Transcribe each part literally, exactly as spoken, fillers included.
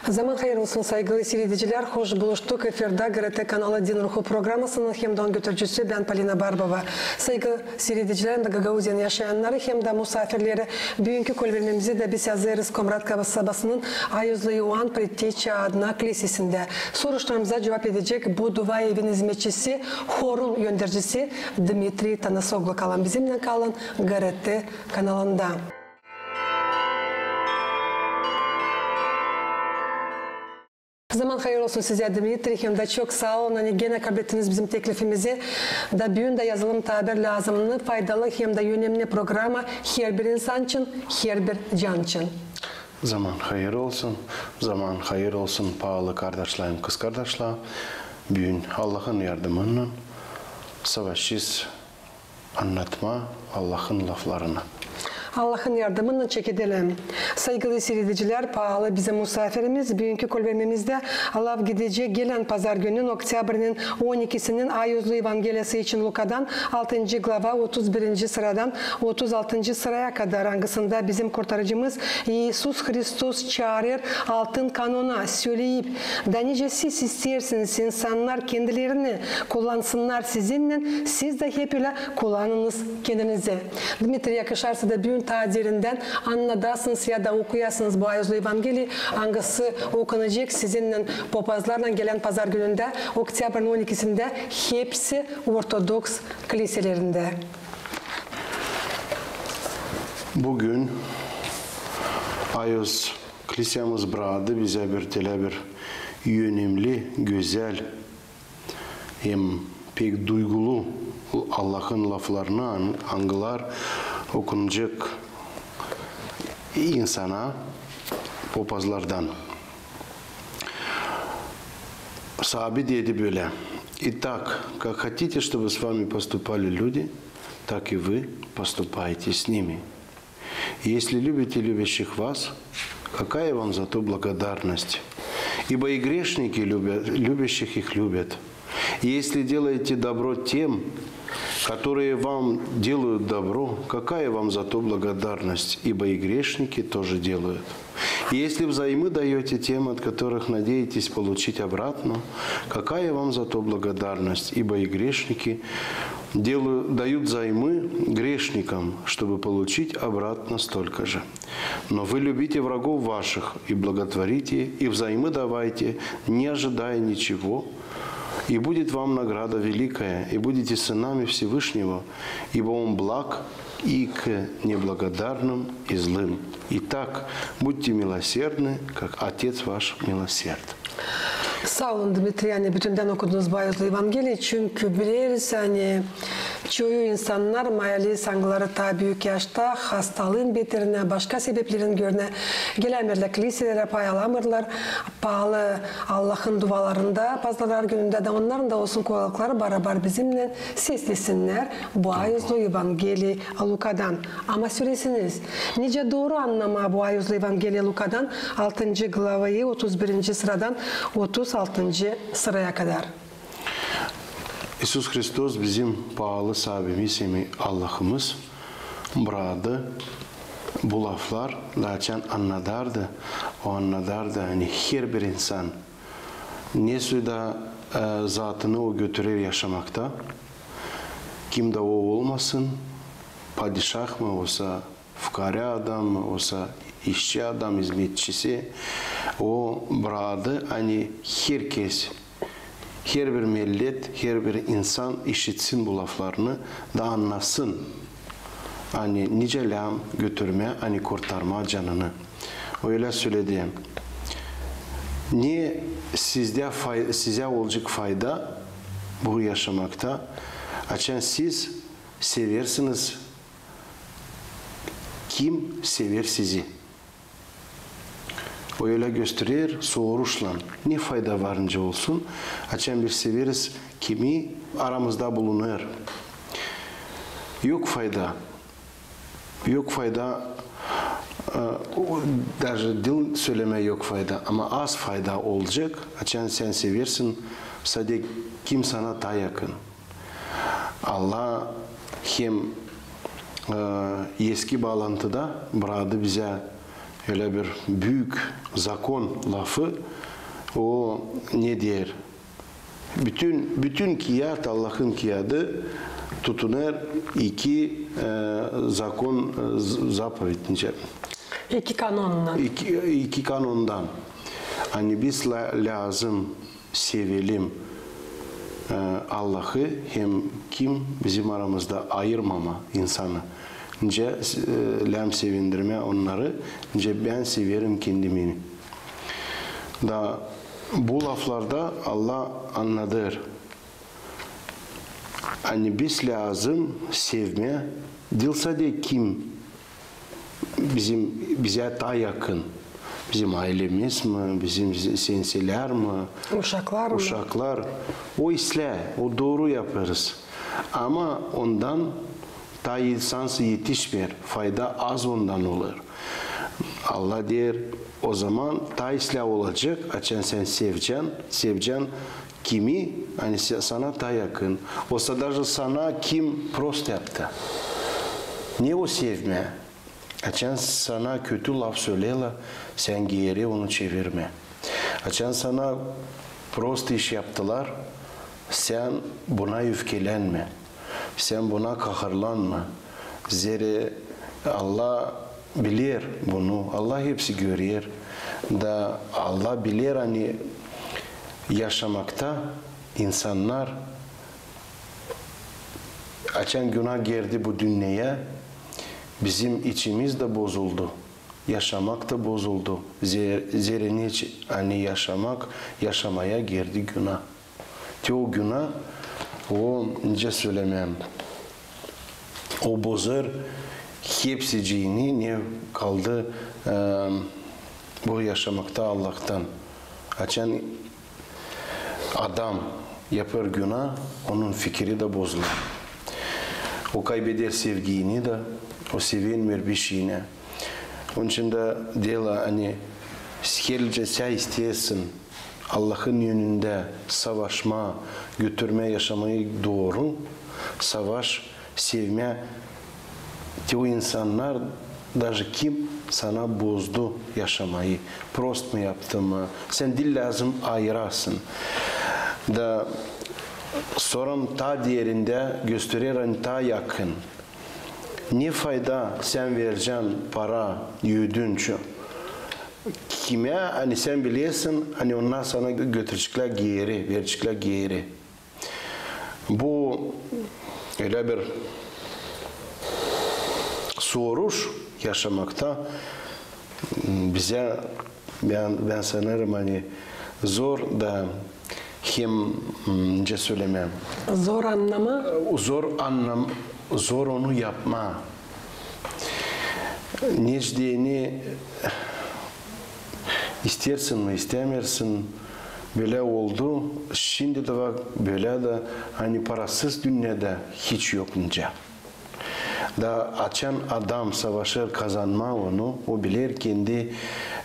Zaman hayır olsun, saygılı siiredicilär. Hoş buluştuk. Efirdä GRT kanalı Din Ruhu programasının hem dä onun götürücüsü bän, Polina Barbova. Saygılı siiredicilär, hem dä Gagauziyanın yaşayannarı, hem dä musaafirleri. Büünkü kolvermemizdä biz hazırız Komrat kasabasının Ayuzlu İvan Predteççä adına klisesindä. Soruşlarımıza cuvap edecek bu dua evin izmetçisi, horun öndercisi Dmitriy Tanasoglu. Kalın bizimnän, kalın GRT kanalında. Zaman hayır olsun sizä, Dmitriy, hem dä çok saa olun, ani genä kablettiniz bizim teklifimizi. Da büün dä yazalım taa bir lääzımnı, faydalı hem dä önemni programa herbir insan için, herbir can için. Zaman hayır olsun, zaman hayır olsun, paalı kardaşlarım, kızkardaşlar. Büün Allahın yardımınnan savaşêrız annatmaa Allahın laflarını. Allahın yardımınnan çekedelim. Saygılı siiredicilär, paalı bizim musaafirimiz, büünkü kolvermemizdä laf gidecek gelän pazar günün, oktyabrinin on ikisinin Ayuzlu Evangeliyası için Lukadan, altıncı glava, otuz birinci sıradan otuz altıncı sıraya kadar, angısında bizim Kurtarıcımız İisus Hristos çaarêr altın kanona, söleyip: Da nicä siz isteersiniz insannar kendilerini kullansınnar sizinnän, siz dä hep ölä kullanınız kendinizi. Dmitriy, yakışarsa da büün taa derindän annadasınız ya da okuyasınız bu Ayuzlu Evangeliyayı, angısı okunacek sizinnän, popazlarlan, gelän pazar günündä, oktyabrinin on ikisindä, hepsi ortodoks kliselerindä. Büün Ayuz klisemiz bradı bizä bir, telä bir önemli, gözäl hem pek duygulu Allahın laflarını, an-, angılar okunacek insana popazlardan. Saabi dedi bölä: «Итак, как хотите, чтобы с вами поступали люди, так и вы поступайте с ними». Если любите любящих вас, какая вам за то благодарность? Ибо и грешники, любя-, любящих их, любят. И если делаете добро тем, которые вам делают добро, какая вам за то благодарность? Ибо и грешники тоже делают. И если взаймы даёте тем, от которых надеетесь получить обратно, какая вам за то благодарность? Ибо и грешники делаю-, дают займы грешникам, чтобы получить обратно столько же. Но вы любите врагов ваших и благотворите, и взаймы давайте, не ожидая ничего, и будет вам награда великая, и будете сынами Всевышнего, ибо Он благ и к неблагодарным, и злым. Итак, будьте милосердны, как Отец ваш милосерд. Saa olun, Dmitriy, ani bütündän okudunuz bu Ayuzlu Evangeliyayı, çünkü bileriz, ani çoyu insannar, mayaliz, angıları taa büük yaşta, hastalıın beterinä, başka sebeplerin görünä, gelämeerlär kliselerä, pay alamêêrlar paalı Allahın dualarında pazarlar günündä, da onnarın da olsun kolaylıkları, barabar bizimnän seslesinnär bu Ayuzlu Evangeliyayı Lukadan. Ama söläsiniz, nicä dooru annamaa bu Ayuzlu Evangeliyayı Lukadan, altıncı glavayı, otuz birinci sıradan otuz altıncı sıraya kadar? İisus Hristos, bizim paalı Saabimiz hem Allahımız, bradı bu laflar, da açan annadardı, o annadardı, ani herbir insan, ne soy da, e, zatını o götürer yaşamakta, kim da o olmasın, padişah mı olsa, fukarä adam mı olsa, işçi adam, izmetçisi, o bradı, ani herkez, herbir millet, herbir insan işitsin bu laflarını da annasın, ani nicä lääm götürmää, ani kurtarmaa canını. O ölä söledi: ne sizdä fay-, sizä olacek fayda bu yaşamakta, açan siz seversiniz, kim sever sizi. O ölä gösterer soruşlan, ne fayda var nicä olsun, açan biz severiz, kimi aramızda bulunêr. Yok fayda. Yok fayda, e, o, даже diil sölemää yok fayda, ama az fayda olacek, açan sän seversin sade kim sana taa yakın. Allah hem, e, eski baalantıda bradı bizä Ölä bir büük zakon lafı, o ne deer? Bütün, bütün kiyat, Allahın kiyadı tutunêr iki, e, zakon, e, z-, zapovedinä. İki kanondan. İki, iki kanondan. Ani biz lä-, lääzım sevelim, e, Allahı hem kim bizim aramızda ayırmama insanı. Nicä, e, lääzım sevindirmää onnarı, nicä bän severim kendimi. Da bu laflarda Allah annadêr, ani biz lääzım sevmää diil sade kim bizim, bizä taa yakın. Bizim aylemiz mi, bizim se-, sensilär mi, uşaklar mı? Uşaklar. O islää, o dooru yapêrız. Ama ondan taa insan etişmeer, fayda az ondan olêr. Allah deer, o zaman taa islää olacek, açan sän sevecän, sevecän kimi, ani se-, sana taa yakın. Osa daje sana kim prost yaptı. Ne o sevmää? Açan sana kötü laf söleerlär, sän geeri onu çevirmää. Açan sana prost iş yaptılar, sän buna öfkelenmää. Sän buna kahırlanmaa. Zerä Allah biler bunu, Allah hepsi görer. Da Allah biler, ani yaşamakta insannar, açan günah girdi bu dünneyä, bizim içimiz dä bozuldu, yaşamak da bozuldu. Ze-, zerä neçin, ani yaşamak, yaşamaya girdi günah. Te o günah, o, nicä sölemää, o bozêr hepsicini, ne kaldı, e, bu yaşamakta Allahtan. Açan adam yapêr günah, onun fikiri dä bozulêr. O kaybeder sevgini dä, o sevinmeer bişeyinä. Onun için dä deerlär, ani herliim sän isteersin Allahın önündä savaşmaa, götürmää yaşamayı dooru, savaş sevmää te o insannar, daje kim sana bozdu yaşamayı, prost mu yaptı mı, sän diil lääzım ayırasın. Da sora taa derindä gösterer, ani taa yakın. Ne fayda sän verecän para, ödünç kimä, ani sän bilersin, ani onnar sana gö-, götüreceklär geeri, vereceklär geeri. Bu ölä bir soruş yaşamakta bizä, bän, bän sanêrım, ani zor da hem, nicä sölemää, zor annamaa. Zor annam-, zor onu yapmaa. Neçin deyni, isteersin mi, istämeersin, bölä oldu. Şindi dä var bölä dä, ani parasız dünnedä hiç yok nicä. Da açan adam savaşêr kazanmaa onu, o biler kendi,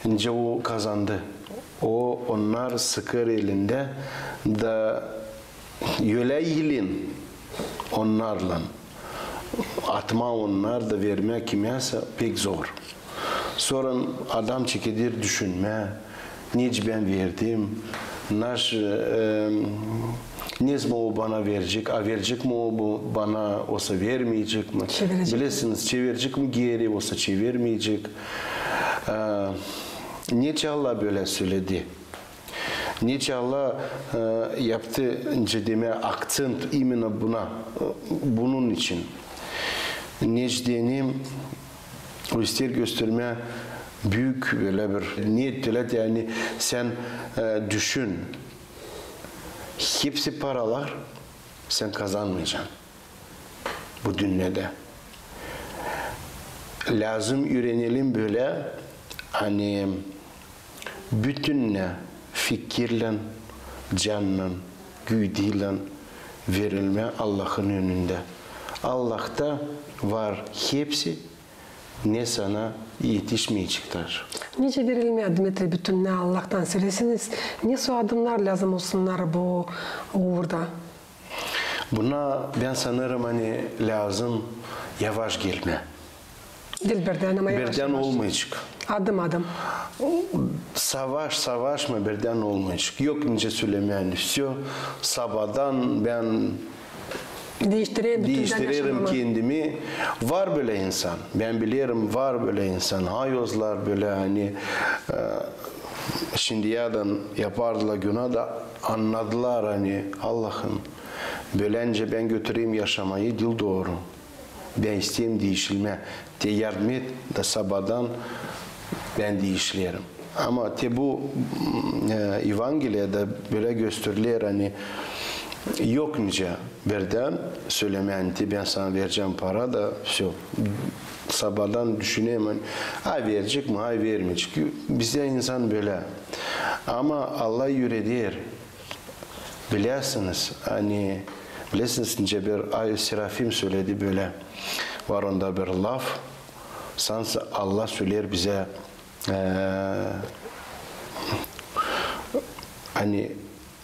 nicä o kazandı. O, onnar sıkêr elindä, da ölä ilin onnarlan atmaa onnar da vermää kimäsä pek zor. Sora adam çekeder düşünmää, neçin bän verdim, naş-, e, ne zaman o bana verecek, a verecek mi o bu bana, osa vermeyecek mi? Çevirecek. Bilersiniz, çevirecek mi geeri, osa çevirmeyecek. E, neçin Allah bölä söledi? Neçin Allah, e, yaptı, nicä demää, akcent именно buna, e, bunun için? Neçin deyni, o isteer göstermää büük bölä bir, ne ettilär, ani sän, e, düşün, hepsi paralar sän kazanmayacan bu dünnedä. Lääzım üürenelim bölä, ani bütünnä fikirlän, cannan, güdüylän verilmää Allahın önündä. Allahta var hepsi, ne sana etişmeyecek daje. Nicä verilmää, Dmitriy, bütünnä Allahtan? Söleseniz, ne soy adımnar lääzım olsunnar bu uurda? Buna, bän sanêrım, ani lääzım yavaş gelmää. Diil birdän, ama yavaş-yavaş. Birdän olmayacek. Adım-adım. Savaş, savaşma birdän olmayacek. Yok nicä sölemää, ani всё, sabaadan bän diiştirerim kendimi. Var bölä insan. Bän bilerim, var bölä insan. Ayozlar bölä, ani, e, şindiyädän yapardılar günaa da annadılar, ani Allahım, bölä nicä bän götüreyim yaşamayı, diil dooru. Bän isteerim diişilmää. Te yardım et da sabaadan bän diişilerim. Ama te bu, e, Evangeliyada bölä gösteriler, ani yok nicä birdän sölemää, ani te bän sana verecäm para da всё. Sabaadan düşünerim, ani ay verecek mi, ay vermeyecek. Bizdä insan bölä. Ama Allah üüreder. Bilersiniz, ani, bilersiniz, nicä bir ay Serafim söledi bölä. Var onda bir laf, sansa Allah söleer bizä, e, ani,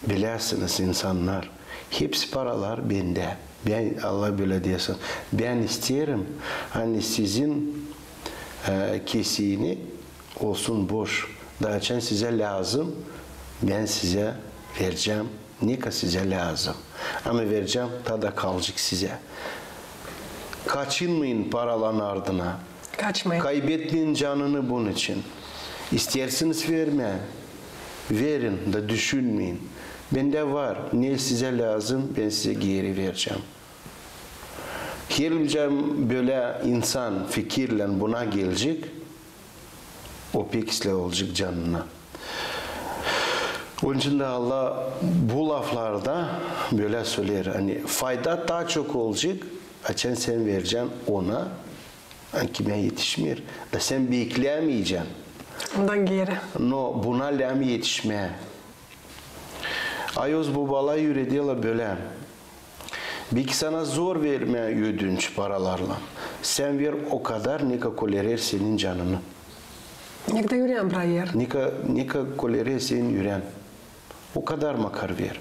bilersiniz, insannar, hepsi paralar bendä. Bän, Allah bölä desin, bän isteerim, ani sizin, e, keseniz olsun boş. Da açan sizä lääzım, bän sizä verecäm, ne ka sizä lääzım. Ama verecäm, taa da kalacek sizä. Kaçınmayın paraların ardına. Kaçmayın. Kaybetmeyin canını bunun için. İsteersiniz vermää, verin da düşünmeyin. Bendä var, ne sizä lääzım, bän sizä geeri verecäm. Herliim bölä insan fikirlän buna gelecek, o pek islää olacek canına. Onun için dä Allah bu laflarda bölä söleer, ani fayda taa çok olacek, açan sän verecän ona, ani kimä etişmeer. Da sän beklämeyecän. Ondan geeri. No buna lääzım etişmää. Ayoz bobalar üürederlär bölä. Beki sana zor vermää ödünç paralarlan. Sän ver o kadar, ne ka kolerer senin canını. Ne ka ürän brakêr. Ne ka, ne ka kolerer senin ürän. O kadar makar ver.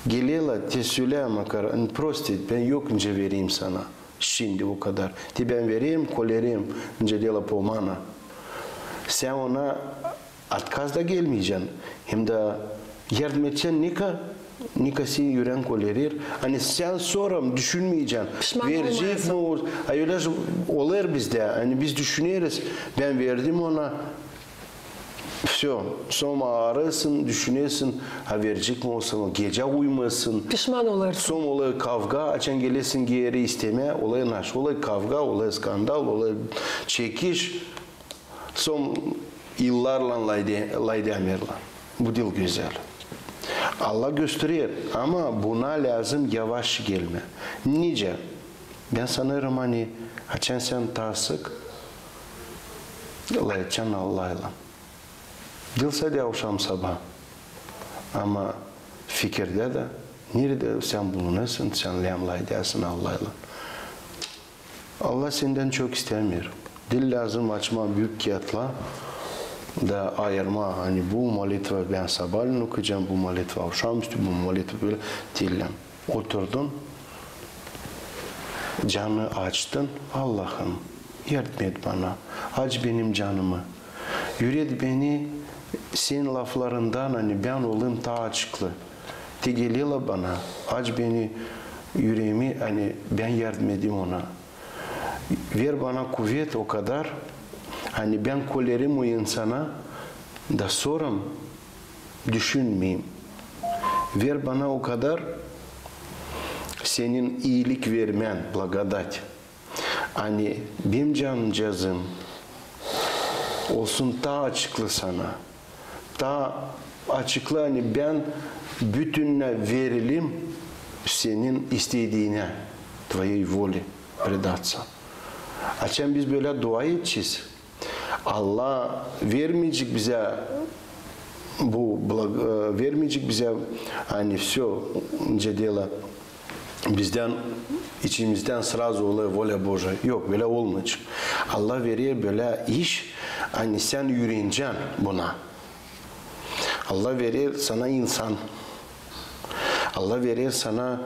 Gelelär, te sölää makar, ani prost et, bän yok nicä vereyim sana. Şindi o kadar. Te bän vereyim, kolerim, nicä deelär pomana. Sän ona otkaz da gelmeyecän. Hem dä yardım edecän, ne ka, ne ka senin ürän kolerer. Ani sän sora düşünmeyecän. Pişman olmayasın. Verecek mi o? A ölä olêr bizdä. Ani biz düşüneriz, bän verdim ona. Всё, sora aarêêrsın, düşünersin, a verecek mi olsa, gecä uyumarsın. Pişman olêrsın. Sora olêr kavga, açan gelesin geeri istemää, olêr naş, olêr kavga, olêr skandal, olêr çekiş. Sora yıllarlan lay de-, lay demeerlär. Bu diil gözäl. Allah gösterer, ama buna lääzım yavaş gelmää. Nicä? Bän sanêrım, ani açan sän taa sık lafedecän Allahlan. Diil sade avşam-sabaa. Ama fikirdä dä, neredä sän bulunêrsın, sän lääzım lafedäsin Allahlan. Allah sendän çok istämeer. Diil lääzım açmaa büük kiyatlar da ayırmaa, ani bu molitva bän sabaalän okuyacam, bu molitva avşamüstü, bu molitva bölä. Diil. Oturdun, canını açtın, Allahım, yardım et bana, aç benim canımı, üret beni senin laflarından, ani bän olayım taa açıklı. Te gelelär bana, aç beni, üreemi, ani bän yardım edeyim ona. Ver bana kuvet o kadar, ani bän kolerim o insana, da sora düşünmeyim. Ver bana o kadar senin iilik vermän, благодать. Ani benim canımcazım olsun taa açıklı sana, taa açıklı, ani bän bütünnä verilim senin istediinä, твоей воле предаться. Açan biz bölä dua edecez, Allah vermeyecek bizä bu blag-, e, vermeyecek bizä, ani всё, nicä deelär, bizdän, içimizdän сразу olêr воля Божия. Yok, bölä olmayacek. Allah verer bölä iş, ani sän üürenecän buna. Allah verer sana insan. Allah verer sana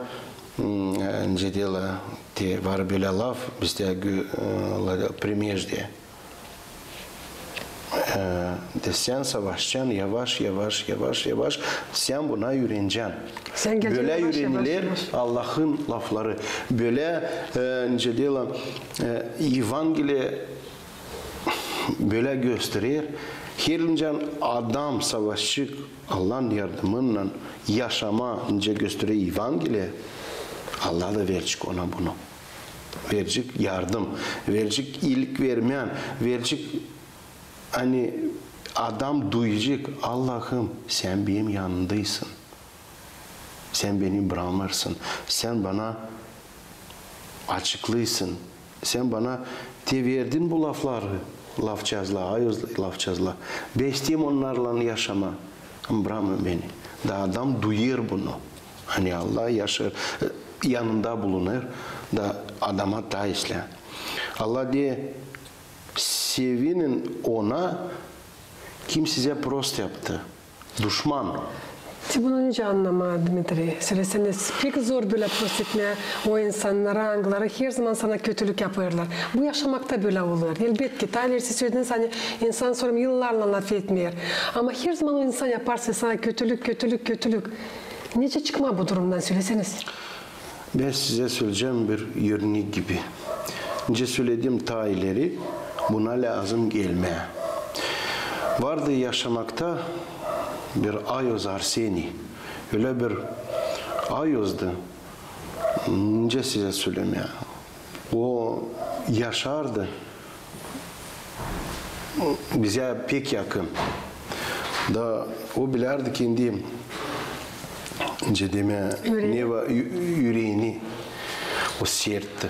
Hmm, e, nicä deerlär, te var bölä laf bizdä gö-, e, la-, primejdä. E, da sän savaşacan yavaş, yavaş, yavaş, yavaş. Sän buna üürenecän. Sän gelecän bölä yavaş, yavaş, üürenilär yavaş. Allahın lafları. Bölä, e, nicä deerlär, e, Evangeliya bölä gösterer. Herlincän adam savaşacek Allahın yardımınnan yaşamaa, nicä gösterer Evangeliya, Allah da verecek ona bunu. Verecek yardım, verecek iilik vermää, verecek, ani adam duyacek: Allahım, sän benim yanımdaysın. Sän beni brakmêêrsın. Sän bana açıklêêrsın. Sän bana te verdin bu lafları, lafçazla, ayozla, lafçazla. Bän isteerim onnarlan yaşamaa. Ama brakma beni. Da adam duyêr bunu. Ani Allah yaşêêr, yanında bulunêr. Da adama taa islää. Allah deer: sevinin ona, kim sizä prost yaptı. Duşman. Te bunu nicä annamaa, Dmitriy? Söleseniz, pek zor bölä prost etmää o insannara, angıları herzaman sana kötülük yapêrlar. Bu yaşamakta bölä olêr. Elbetki, taa ileri siz sölediniz, ani insan sora yıllarlan lafetmeer. Ama herzaman o insan yaparsa sana kötülük, kötülük, kötülük. Nicä çıkmaa bu durumdan, söleseniz? Bän sizä söleyecäm bir örnek gibi. Nicä söledim taa ileri, buna lääzım gelmää. Vardı yaşamakta bir ayoz Arseniy. Ölä bir ayozdu. Nicä sizä sölemää? O yaşardı bizä pek yakın. Da o bilärdi kendi, nicä demää, üree- ne var ü-, üreeni, o sertti.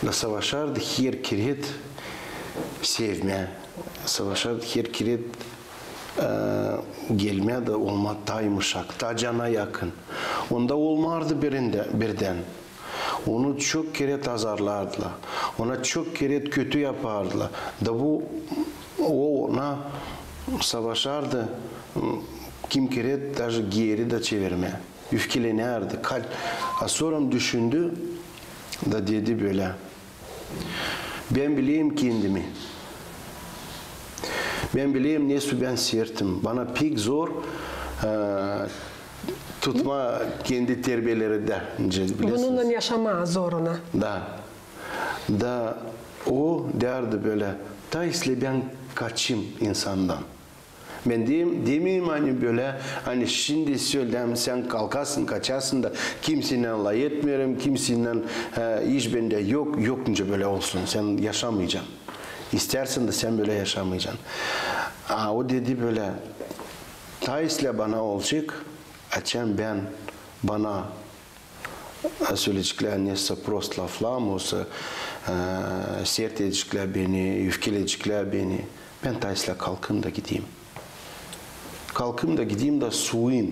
Da savaşardı her kerä sevmää. Savaşardı her kerä, e, gelmää da olmaa taa yımışak, taa cana yakın. Onda olmardı birindä-, birdän. Onu çok kerä azarlardılar. Ona çok kerä kötü yapardılar. Da bu, o ona savaşardı, kim kerä daje geeri dä çevirmää. Üfkelenärdi. Kal-, a sora düşündü da dedi bölä: bän bilerim kendimi. Bän bilerim, nesoy bän sertim. Bana pek zor, e, tutmaa kendi terbiyelerimdä, nicä bilersiniz. Bununnan yaşamaa zor ona. Da. Da o deerdi bölä: taa islää bän kaçayım insandan. Bän deerim, demeerim, ani bölä, ani şindi söleyim, sän kalkarsın, kaçarsın da kimseylän lafetmeerim, kimseylän, e, iş bendä yok, yok, nicä bölä olsun, sän yaşamaycan. İstärsän dä sän bölä yaşamaycan. A o dedi bölä: taa islää bana olacek, açan bän, bana söleyeceklär nesä prost laflar, osa, e, sert edeceklär beni, üfkeleyeceklär beni. Bän taa islää kalkayım da gideyim. Kalkayım da gideyim da suuyum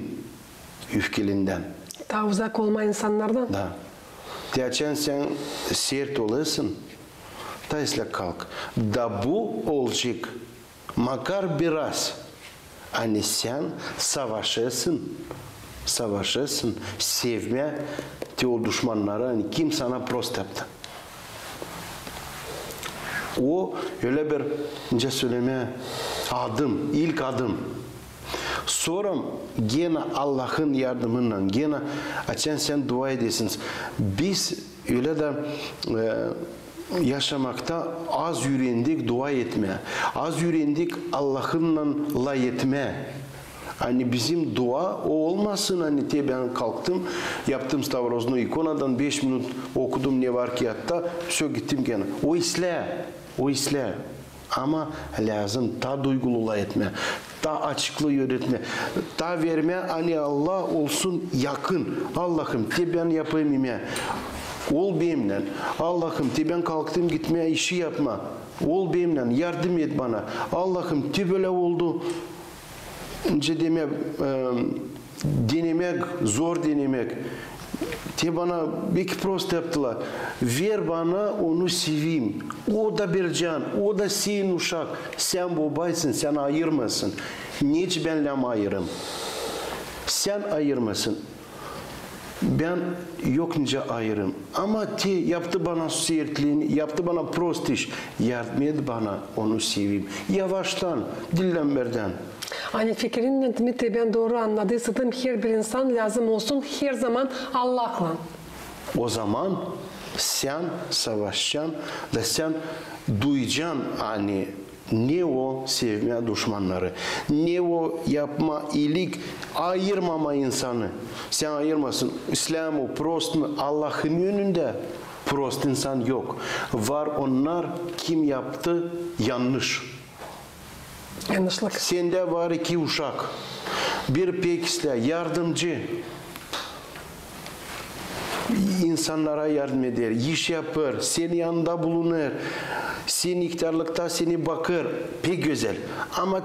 üfkelendän. Taa uzak olmaa insannardan. Da. Te açan sän sert olêrsın, taa islää kalk. Da bu olacek makar biraz. Ani sän savaşêrsın, savaşêrsın sevmää te o duşmannarı, ani kim sana prost yaptı. O ölä bir, nicä sölemää, adım, ilk adım. Sora genä Allahın yardımınnan, genä açan sän dua edersiniz. Biz ölä dä, e, yaşamakta az üürendik dua etmää, az üürendik Allahınnan lafetmää. Ani bizim dua o olmasın, ani te bän kalktım, yaptım stavroznıy ikonadan, beş minut okudum ne var kiyatta, всё, gittim genä. O islää, o islää. Ama lääzım taa duygulu lafetmää, taa açıklı üüretmää, taa vermää, ani Allah olsun yakın. Allahım, te bän yapêrım imää, ol benimnän. Allahım, te bän kalktım gitmää işi yapmaa, ol benimnän, yardım et bana. Allahım, te bölä oldu. Nicä demää, e, denemäk, zor denemäk. Te bana beki prost yaptılar. Ver bana onu seveyim. O da bir can, o da senin uşak. Sän bobaysın, sän ayırmasın. Neçin bän lääzım ayırım? Sän ayırmasın. Bän yok nicä ayırım. Ama te yaptı bana sertliini, yaptı bana prost iş. Yardım et bana onu seveyim. Yavaştan, dillänmerdän. Ani fikirinnän, Dmitriy, bän dooru annadıysaydım, herbir insan lääzım olsun herzaman Allahlan. O zaman sän savaşacan da sän duyacan, ani ne o sevmää duşmannarı, ne o yapmaa iilik, ayırmamaa insanı. Sän ayırmasın, islää mı o, prost mu, Allahın önündä prost insan yok. Var onnar, kim yaptı yannış. Yannışlık. Sendä var iki uşak. Bir pek islää, yardımcı. İnsannara yardım eder, iş yapêr, senin yanında bulunêr, senin ihtärlıkta seni bakêr. Pek gözäl. Ama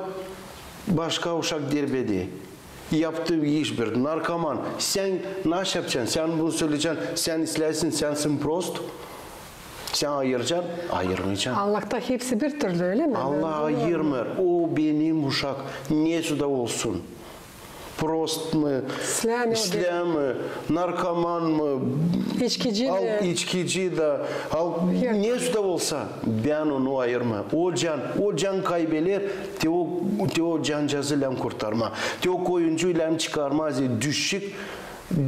başka uşak derbedi. Yaptı iş bir narkoman. Sän naş yapacan? Sän bunu söleyecän, sän islääsin, sänsin prost. Sän ayıracan? Ayırmayacan. Allahta hepsi bir türlü, ölä mi? Allah ayırmêêr. O benim uşak, nesuda olsun. Prost mu, islää mi, narkoman mı, içkici da, nesuda olsa, bän onu ayırmêêrım. O can, o can kaybeder, te o, te o cancazı lääm kurtarmaa. Te o koyuncuyu lääm çıkarmaa, zerä düştü,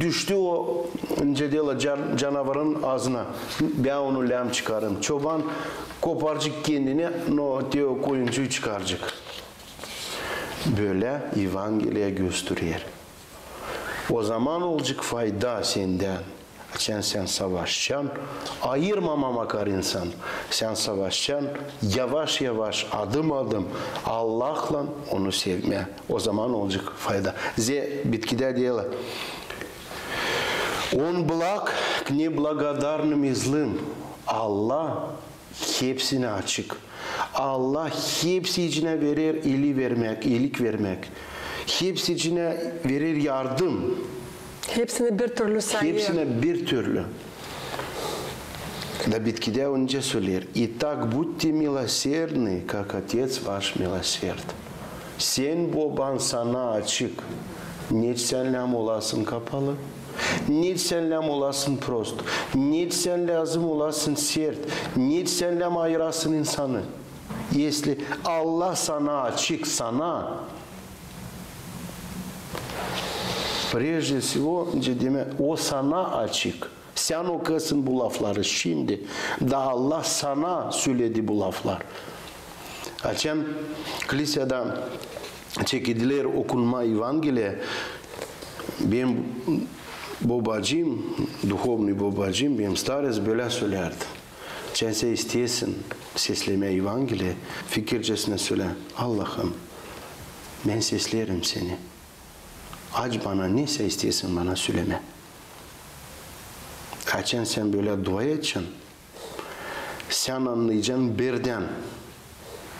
düştü o, nicä deerlär, can-, canavarın aazına. Bän onu lääm çıkarêrım. Çoban koparcek kendini, no te o koyuncuyu çıkarcek. Bölä Evangeliya gösterer. O zaman olacek fayda sendän. Açan sän savaşacan, ayırmamaa makar insan. Sän savaşacan, yavaş-yavaş, adım-adım Allahlan onu sevmää. O zaman olacek fayda. Zerä bitkidä deerlär: Он благ к неблагодарным и злым. Allah hepsinä açık. Allah hepsi icinä verer iilii vermäk, iilik vermäk. Hepsi icinä verer yardım. Hepsinä bir türlü sayêr. Hepsinä bir türlü. Da bitkidä o nicä söleer: Итак, будьте милосердны, как Отец ваш милосерд. Sän boban sana açık. Neçin sän lääm olasın kapalı? Neçin sän lääm olasın prost? Neçin sän lääzım olasın sert? Neçin sän lääm ayırasın insanı? Если Allah sana açık, sana, прежде всего, nicä demää, o sana açık. Sän okuyêrsın bu lafları şindi, da Allah sana söledi bu laflar. Açan kliseyada çekildilär okunmaa Evangeliya, benim bobacıım, duhovnıy bobacıım, benim starec bölä sölärdi: açan sän isteersin seslemää Evangeliya, fikircäsinä sölä: Allahım, bän sesleerim seni. Aç bana, ne sän isteersin bana sölemää. Açan sän bölä dua edecän, sän annayacan birdän,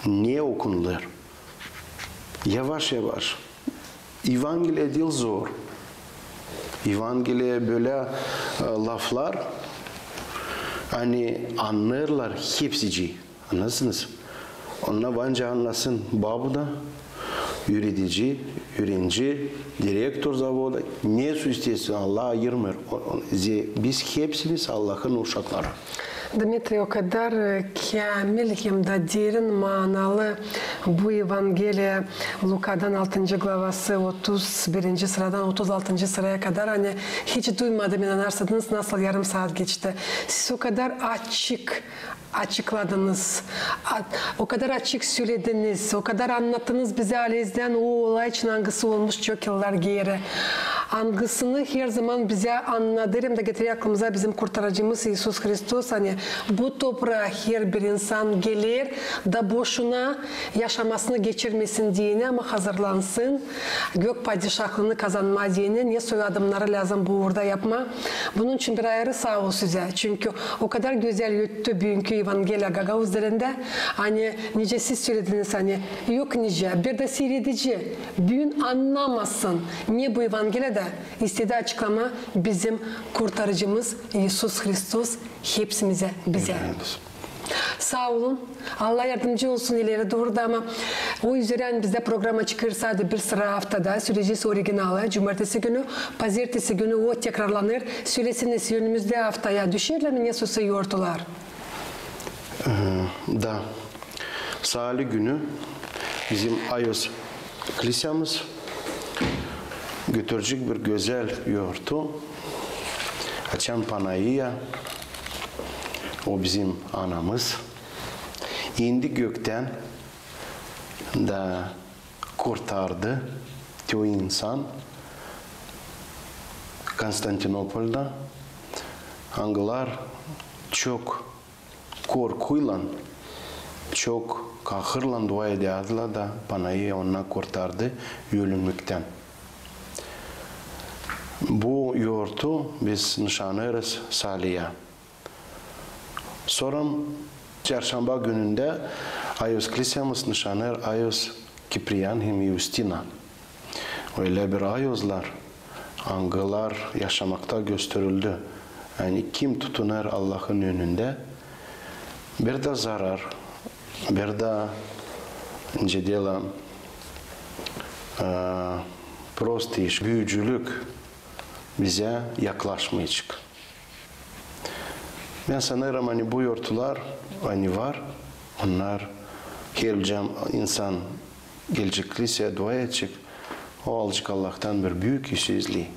ne okunulêr. Yavaş-yavaş. Evangeliya diil zor. Evangeliya bölä, e, laflar, ani annêêrlar hepsicii. Annêêrsınız? Onu ancak annasın babu da, üüredici, üürenci, direktor zavoda, ne su isteersin, Allah ayırmêêr. O, o, ze-, biz hepsimiz Allahın uşakları. Dmitriy, o kadar, e, käämil hem dä derin manalı bu Evangeliya, Lukadan altıncı glavası, otuz birinci sıradan otuz altıncı sıraya kadar, ani hiç duymadım, inanarsanız, nasıl yarım saat geçti. Siz o kadar açık açıkladınız. A-, o kadar açık sölediniz, o kadar annattınız bizä halizdän o olay için, angısı olmuş çok yıllar geeri. Angısını herzaman bizä annadêr hem dä getirer aklımıza bizim Kurtarıcımız İisus Hristos, ani bu topraa herbir insan geler da boşuna yaşamasını geçirmesin deyni, ama hazırlansın gök padişahlıını kazanmaa deyni, ne soyadımnarı lääzım bu uurda yapmaa. Bunun için bir ayırı saa ol sizä, çünkü o kadar gözäl öttü büünkü Evangeliya gagauz dilindä, ani nicä siz sölediniz, ani yok nicä, bir dä siiredici büün annamasın, ne bu Evangeliyada istedi açıklamaa bizim Kurtarıcımız İisus Hristos hepsimizä, bizä. Saa olun. Allah yardımcı olsun ileri dooru da, ama o üzerä, ani bizdä programa çıkêr sade bir sıra aftada, söleyecez originalı. Cumartesi günü, pazertesi günü o tekrarlanêr. Söleseniz, önümüzdä aftaya düşerlär mi ne sosa yortular? Da, sali günü bizim Ayoz klisiyamız götürecek bir gözäl yortu. Açan Panaiya, o bizim anamız, indi göktän da kurtardı tü insan Konstantinopolda, angılar çok korkuylan, çok kahırlan dua edärlär da Panaiya onnar kurtardı ölümlüktän. Bu yortu biz nışanêrız saliyä. Sora çarşamba günündä Ayoz klisiyamız nışanêr Ayoz Kiprian hem Justina. Ölä bir ayozlar, angılar yaşamakta gösterildi. Ani kim tutunêr Allahın önündä, bir dä zarar, bir dä, nicä deerlär, e, prost iş, büücülük bizä yaklaşmayacek. Bän sanêrım, ani bu yortular, ani var, onnar, herliim, insan gelecek klisiyaya, dua edecek, o alacek Allahtan bir büük iş izley.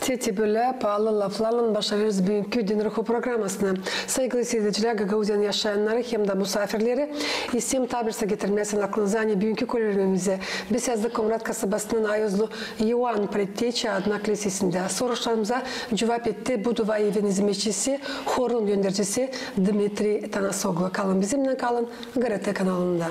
Te bölä paalı laflarlan başarêrız büünkü Din Ruhu programasını. Saygılı siiredicilär, Gagauziyanın yaşayannarı hem dä musaafirleri, isteerim taa bir sıra getirmää aklınıza, ani büünkü kölelemizä biz yazdık Komrat kasabasının ayozlu İoan Predteçi adına klisiyasında. Soruşlarımıza cuvap etti Budova evin izmetçisi, horun öndercisi Dmitriy Tanasoglu. Kalın bizimnän, kalın GRT kanalında.